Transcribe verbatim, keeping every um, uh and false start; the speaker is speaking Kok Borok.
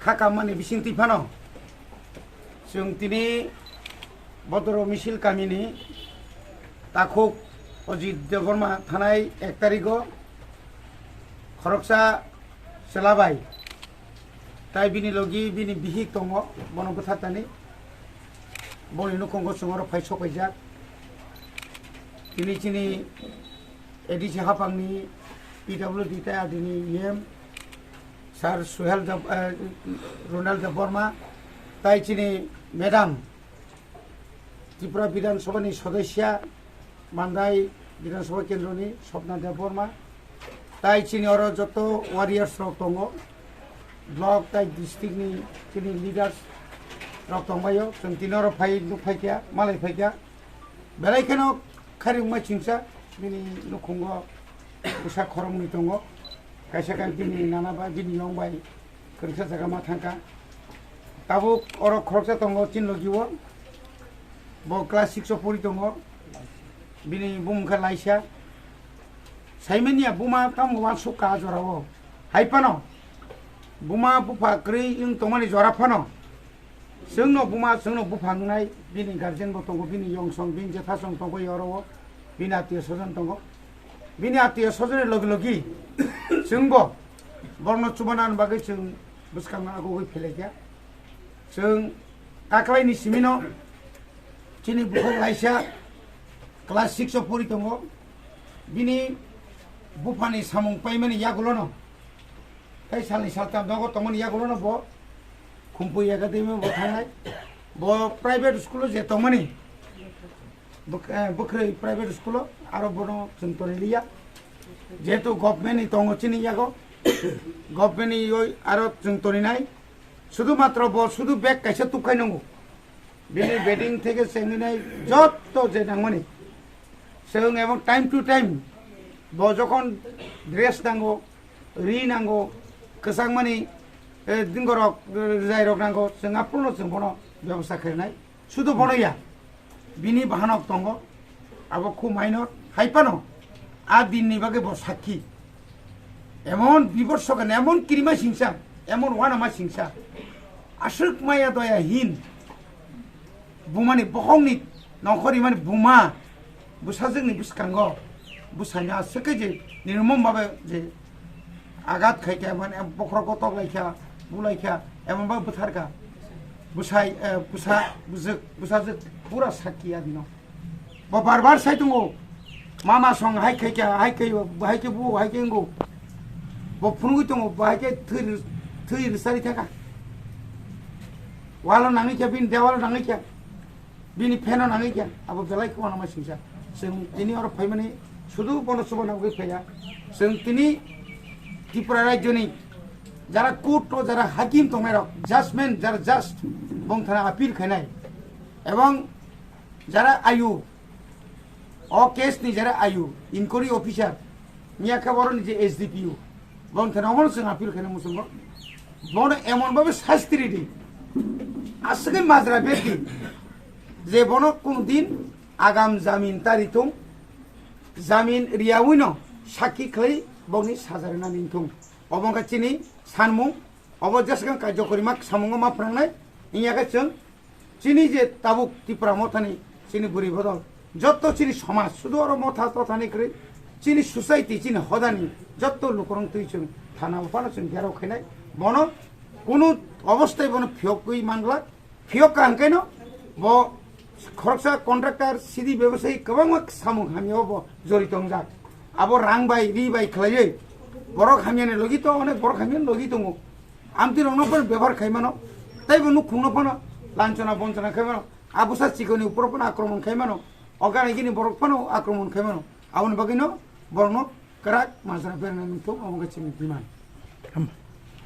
Kha kammani bisingtwi phano chwng tini Bodoro Misil kamini takhuk Ajit Debbarma thanai ek tarigo khoroksa chwla bai tai bini logi bini bihik tongo, bono bwthartani boni nukhungo chwng oro phai sopaijak. Tini chini A D C hapangni P W D tai adini E M Sir Suhel Deb-, eh, Ronald Debbarma, tai chini Madam Tripura Bidhan Sabha ni Sodosya, Mandai Bidhan Sabha Kendro ni Swapna Debbarma, tai chini oro joto warriors rok tongo, block tai district ni chini leaders rok tongbaio, chwng tini oro phai nuk phaikha, malai phaikha. Belai kheno khairokma chingsa bini nukhungo bwsa khoroknwi tongo. Kaisa khe bini nana bai, bini yong bai kwrwngsa jaga ma thangkha. Tabuk oro khoroksa tongo chini logio. Bo class six o pori tongo. Bini bumung khe Laisa. Saimanya buma tamo uansuk ka jorao. Hai phano buma bupha kwrwi wng tongmani jora phano. Chwngno buma, chwngno bupha wngnai, bini guardian bo tongo, bini yongsong, bini jethasong tongo, oro o, bini attiyo sojon tongo. Bini attiyo sojonni logi logi chwngbo borokno chubanani bagwi chwng bwskango agugwi phelaikha. Chwng kaklaini simino chini bukhuk Laisa class six o pori tongo. Bini buphani samung paimani yagulono tei salni saltam nogo tongmani yagulono bo Khumpui Academy bo thangnai. Bo private school o je tongmani, bwk-, eh, bwkhwrwi private school o, aro bono chwng toniliya. Jehetu government ni tongo chini yago, government ni oi aro chwng toninai. Sudu matro bo sudu bag kaisa tukkhai nango. Bini bedding theke chengninai jotto je nangmani. Chwng ebong time to time bo jokhon dress nango, ri nango, kwchangmani, eh, dingorok, eh, rwjairok nango, chwng aphuru no chwng bono bebosta khainai. Sudu bono ya, bini bahanok tongo, abo khu minor, hai phano a dinni bagwi bo sakki. Emon biborsokani, emon kirima singsa, emon wanama singsa, aswk maya doya hin, bumani bokhokni nongkhor rimani buma, bwsajwkni bwskango bwsaino aswk khe je nirmom babe je agat khaikha, mane bokhorok kotok laikha, bu laikha, emon babe bwtharkha. Bwsai, eh, bwsa, bwjwk, bwsajwk pura sakki adino. Bo bar bar sai tongo, mama song hai khaikha, hai khai, hai khe bu, hai khe wngo. Bo phunugwi tongo, bo hai khe thwi, thwi rwchari thangkha. Walo nangwi kha, bini dewalo nangwi kha. Bini pheno nangwi kha, abo belai kheno ma singsa. Chwng tini oro phaimani sudu bono chuba nangwi phaiya. Chwng tini Tripura rajyoni jara court o jara hakim tongnairok, judgment jara judge bongthana appeal khainai, ebong jara ayu, o case ni jara ayu, inquiry officer, miya khe boroni je S D P O, bongthana omono chwng appeal khainai muchungo. Bono emon babe sasti ridi, aswkhe majra bedi, je bono kunu din agam jamin ta ritung, jamin riyawino sakki khlai bokni saja rina ningthung. Obo wngkha chini sanmung, obo jeswkang kaijo korima samungo ma phrangnai, wngya khe chwng chini je tabuk Tipra mothani chini bwrwi bodol, jotto chini somaj, sudu oro motha tothani kwrwi, chini society, chini hodani jotto lukurok twi chwng thana bo phano chwng gherok khainai, bono kunu obostai bono phiyokwi manglak. Phiyok ka hwnkhe no bo khoroksa contractor, sidi bebasai kwbangma samung hamya o bo jorito wngjak. Abo rang bai, ri bai khlaiwi borok hamyani logi to onek borok hamyani logi tongo. Amtwi rokno phano bebohar khai mano, tei bo nukhungno phano lanchona bonchona khai mano. A bwsa chikoni uporo phano akromon khai mano, o gana gini borok phano akromon khai mano. Aboni bagwino borokno kwrak majra berna nangthok, abo wngkha chini demand. Ham-,